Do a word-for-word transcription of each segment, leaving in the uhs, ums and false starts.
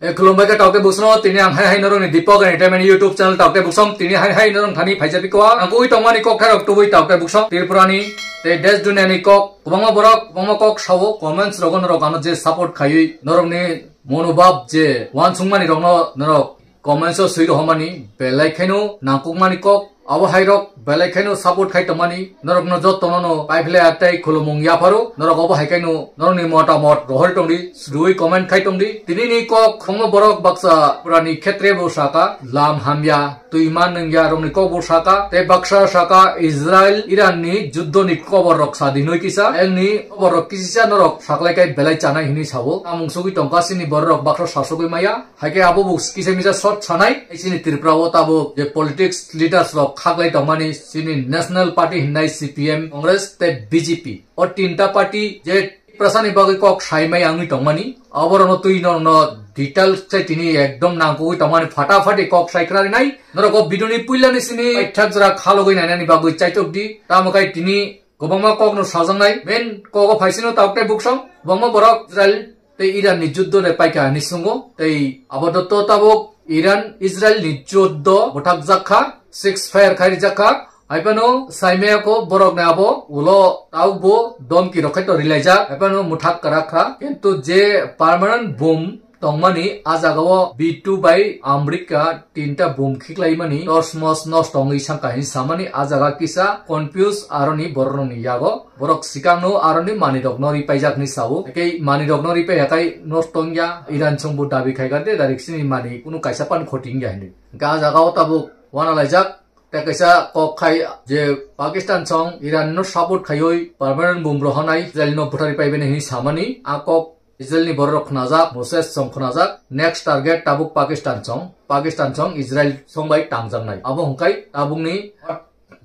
E, khulumbai khe taukte buksong, tini ang hai hai norokni Deepak Entertainment YouTube channel taukte buksong, tini hai hai norok thani phaijak bikwa. Ang kui tongmani kok tharok tubui taukte buksong, Tripurani, tei desh duniani kok, kwbangma borok, kwbangma kok sao, comments rogo norok ano je support khaiwi, norokni monobhab je wansukmani rokno norok comments o swi rohormani, belai kheno nangkukmani kok, abo hai rok belai kheno support khai tongmani, norokno jotono no paiphle tei khulumung yapharo, norok obo hai khaino norokni motamot rohor tongdi, srui comment khai tongdi. Tini ni kok khongma borok baksa purani khetre bo saka, lam hamya, twi man nungya rokni kok bo saka, tei baksa saka Israel Iran ni juddo ni kobor rok sa dinoi kisa, elni kobor rok kisa norok saklai kai belai chanai hinui sabo. Amung sugui tongka sini borok baksa sasugui maya. Haikhe abo bo kisa misa short sanai, chini Tripura o tabuk je politics leaders rok khaklai tongmani, chini National Party hinnai C P M, Congress tei B J P. O tinta party je Tiprasani bagwi kok saimai wngwi tongmani, aborokno twi norokno details sai tini ekdom nangkukwi tongmani, phata phati kok sai khna rinai. Norok o video ni puilani sini paithak jora khalogwi nainani bagwi chaitok di. Tamo kai tini kwbangma kokno sajaknai, main kogo phaisino tabuk tei buksong, kwbangma borok Israel tei Iran ni juddo de paikha hinwi sungo. Tei abadoto tabuk Iran Israel ni juddo bwthakjak kha, ceasefire khai rijak kha. Haiphano saimaya kho borok ni abo ulo tabuk bo domki rok khai to rilaijak, haiphano mwthak kwrak kha. Kintu je permanent bomb tongmani, a jaga o B two bai America tinta bomb khiklaimani, tos mos nosto wngwi sangkha hinwi samani, a jaga kisa confuse aroni borok rokni yago. Borok sikangno aroni manwi rokno ripaijak hinwi sao. Tei manwi rokno ripai hakai nosto wngya, Iran chwngbo dabi khaikha de direct chini manwi kunu kaisa pan khoti wngya hinwi. Hwnkhe a jaga o tabuk wana laijak, tei kaisa kok khai je Pakistan chwng Iran no support khaiwi permanent bomb rohornai, Israel no bwthari paibaini hinwi samani. A kok Israel ni borok rok khnajak, Moses chwng khnajak, next target tabuk Pakistan chwng, Pakistan chwng Israel chwng bai tangjaknai. Abo hwnkhe tabukni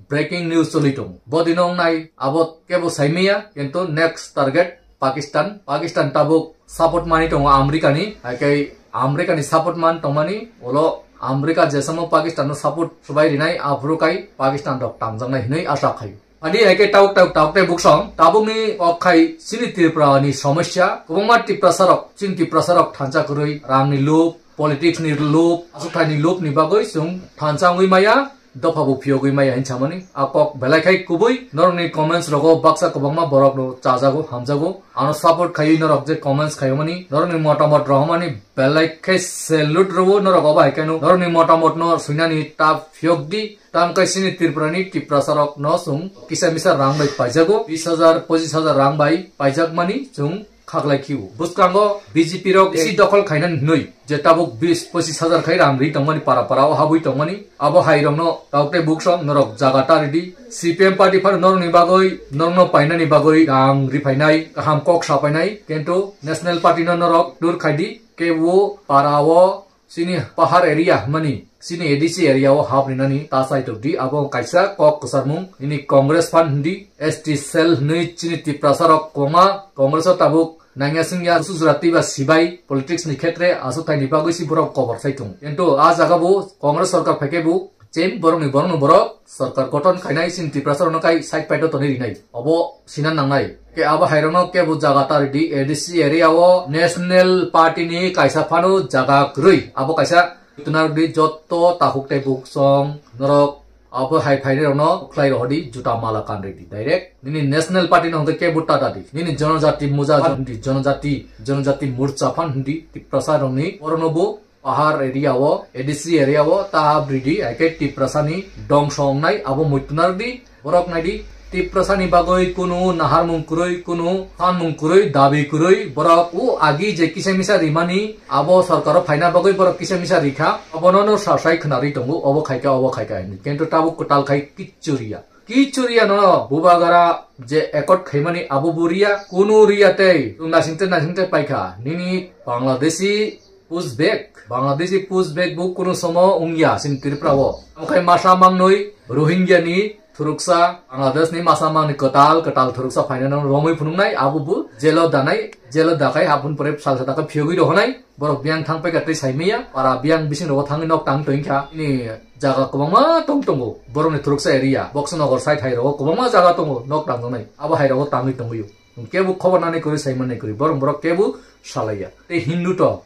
breaking news choli tongo. Bodino wngnai abo kebo saimaya, kintu next target Pakistan. Pakistan tabuk support mani tongo America ni, haikhe America ni support man tongmani, ulo America jesamo Pakistan no support swbai rinai, aphuru kai Pakistan rok tangjaknai hinwi asa khaio. Ani haikhe tabuk tabuk tabuk tei buksong, tabukni kok khai chini Tripura ni somosya, kwbangma Tiprasa rok, chini Tiprasa rok thansa kwrwi, rang ni lob, politics ni lob, aswkthai ni lob ni bagwi chwng thansa wngwi maya, dopha bo phiyogwi maya hinwi samani. A kok belai khai kubui, norokni comments rogo baksa kwbangma borok no chajago, hamjago. Ano support khaiwi norok je comments khaimani, norokni motamot rohormani belai khai salute rwo norok obo hai kheno. Norokni motamot no swinani ta phiyok di, tam kai chini Tripura ni Tiprasa rok no chwng kisa misa rang bai paijago, bis hajar, pochis hajar rang bai paijakmani chwng khaklai khio. Bwskango B J P rok isi dokhol khainani hinwi je tabuk bis pochis hajar khai rang ri tongmani para para o habwi tongmani. Abo hai rokno tabuk tei buksong norok jaga ta ridi. C P M party phano norokni bagwi, norokno painani bagwi rang ri phainai, kaham kok sa painai. Kintu National Party no norok dur khai di, kebo para o chini pahar area hwnmani, chini A D C area o hap rinani ta chai tok di. Abo kaisa kok kwcharmung, nini Congress phan hindi, S T cell hwnwi chini Tiprasa rok kwbangma Congress o tabuk nangya singya susura twiba sibai politics ni khetre aswk thaini bagwi si borok kobor sai tongo. Kintu a jaga bo Congress sorkar phaikhe bo chem borokni borokno borok sorkar gothon khainai chini Tiprasa rokno kai side paito tonwi rinai. Obo sina nangnai. Ke abo hai rokno kebo jaga ta ridi, A D C area o National Party ni kaisa phano jaga kwrwi. Abo kaisa tunar di jotto takhuk tei buksong norok abo hai phainai rokno khlai rohdi, juta mala kan ridi direct. Nini National Party no hwnkhe kebo ta dadi. Nini Jonojati Muja, Jonojati, Jonojati Morcha phan hindi Tiprasa rokni orono bo pahar area o, A D C area o ta hap ridi, haikhe Tiprasa ni dongso wngnai abo muitu nardi. Borok naidi, Tiprasa ni bagwi kunu naharmung kwrwi, kunu phanmung kwrwi, dabi kwrwi, borok o agi je kisa misa rimani, abo sorkaro phaina bagwi borok kisa misa rikha, abono no sasai khwnarwi tongo, obo khaikha, obo khaikha hinwi. Kintu tabuk kwtal khai kichu riya. Kichu riya no, bubagara je accord khaimani abo bo riya, kunu riya tei, chwng nasingte nasingte paikha, nini Bangladeshi pushback, Bangladeshi pushback bo kunu somo wngya chini Tripura o. Okhai masa mangnwi Rohingya ni thuruksa, Bangladesh ni masa mangni kwtal kwtal thuruksa phainano romwi phunuknai, abo bo jelo danai, jelo dakhai aboni pore salsa dakha phiyogwi rohonai, borok biyang thang paikha tei saimaya, para biyang bising rogo thangwi nok tang tongkha, ini jaga kwbangma tong tongo, borokni thuruksa area, Boksonogor side hai rogo kwbangma jaga tongo nok tangjaknai, abo hai rogo tangwi tongwi o. Kebo khobor nani kwrwi, saiman nai kwrwi, borok borok kebo salaiya. Tei Hindu to,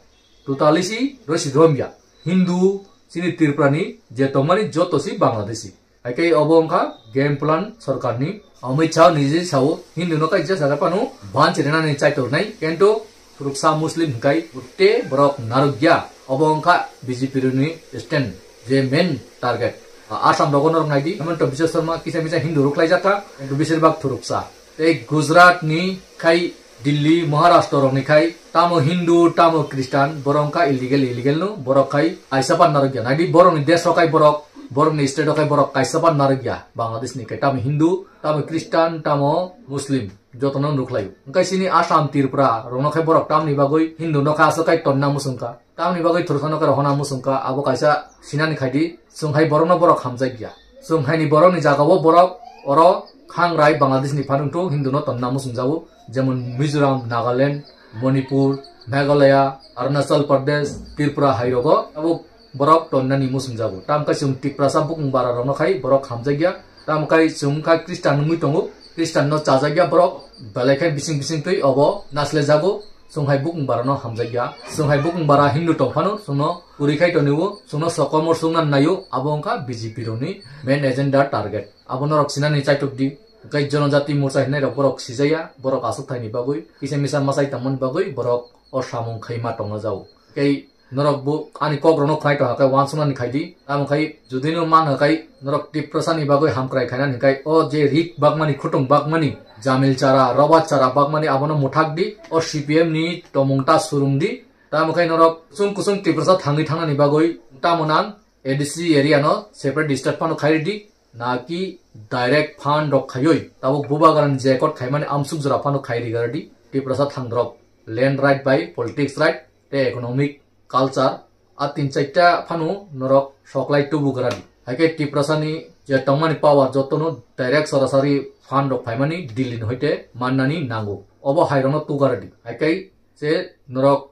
Totally si rosi romya. Hindu sini Tripura ni je tongmani joto si Bangladeshi. Haikhe obo wngkha game plan sorkarni. Amit Shah nije sao Hindu no kaisa jaga pano ban chirinani chaitor nai. Kento Thuruksa Muslim hwnkhe utte borok narwkya. Obo wngkha B J P rokni stand, je main target. Assam rogo norok naidi, Himanta Biswa Sarma kisa misa Hindu rok khlaijakha, kintu besirbak Thuruksa. Tei Gujarat ni khai Delhi, Maharashtra rok ni khai tamo Hindu, tamo Christian, borok wngkha illegal, illegal no, borok khai kaisa pan narwkya. Naidi borok ni desh rok khai borok, borok ni state rok khai borok kaisa pan narwkya. Bangladesh ni khai tamo Hindu, tamo Christian, tamo Muslim. Jotono nukhlaio. Hwnkhe chini Assam, Tripura rokno khe borok tamni bagwi Hindu no khe aswk khai tonna muchungkha. Tamni bagwi Thuruksa no khe rohorna muchungkha, abo kaisa sinani khaidi, chwng hai borokno borok hamjakya. Chwng haini borokni jagao borok oro khangrai Bangladesh ni phanungthu Hindu no tonna muchungjago, jemon Mizoram, Nagaland, Manipur, Meghalaya, Arunachal Pradesh, Tripura hai rogo abo borok tonnani muchungjago. Tamkhe chwng Tiprasa bukung bara rokno khai borok hamjakya. Tamkhe chwng kha Christian wngwi tongo. Christian no chajakya borok belai khe bising bising twi obo naslejago. Chwng hai bukung bara no hamjakya. Chwng hai bukung bara Hindu tong phano chwngno kwrwi khai tonio. Chwngno sokomor chwngna naio. Abo wngkha B J P rokni main agenda target. Abo norok sinani chaitok di. Hwnkhe Jonojati Morcha hinai rok borok sijaya. Borok aswk thaini bagwi. Kisa misa machai tongmani bagwi borok o samung khaima tongna jao. Tei norok bo ani kok rokno khnai tongkha khe uansuknani khaidi. Tamo khai jodi no man kha khai norok Tiprasa ni bagwi hamkrai khainani khai o je rik bakmani, khutung bakmani, jamil chara, roba chara bakmani abono muthak di. O C P M ni tomung ta surung di. Tamo khai norok kusung kusung Tiprasa thangwi thangnani bagwi tamo nang A D C area no separate district phano khai di. Naki direct fund rok khaiwi tabuk bubagrani je kot khaimani amsuk jora phano khai rigar di. Tiprasa thangdrop land right by politics right tei economic culture a tin chaita phano norok soklai tubu gra di. Haikhe Tiprasa ni je tongmani power jotono direct sorasari fund rok phaimani Delhi ni hoite mannani nango. Obo hai rokno tugar di. Haikhe je norok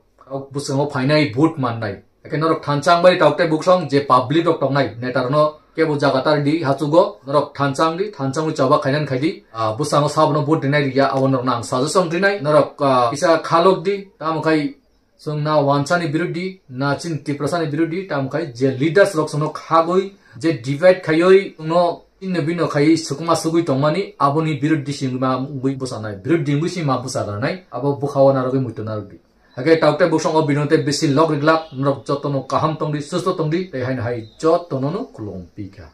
bwskango phainai vote mannai. Haikhe norok thansa wngbai tokte buksong je public rok tongnai neta rokno kebo jaga tari di hachugo norok thansa wngdi, thansa wngwi choba khainani khaidi. Ah, bwskango sabono vote rinai riya abo norokno ang suggestion rinai. Norok, ah, kisa khalok di, tamo khai chwng na wansani birodhi, na chini Tiprasani birodhi, tamo khai je leaders rok chwngno khagwi, je divide khaiwi chwngno inno bino khai sukma sugwi tongmani, aboni birodhi singma wngwi bwsanai, birodhi wngwi singma bwsa granai, abo bwkhao narwgwi muitu narwkdi. Haikhe taukte bwskango bino tei bisi lok riglak, norok jotono kaham tongdi, susto tongdi, tei haino hai jotono no khulum pikha.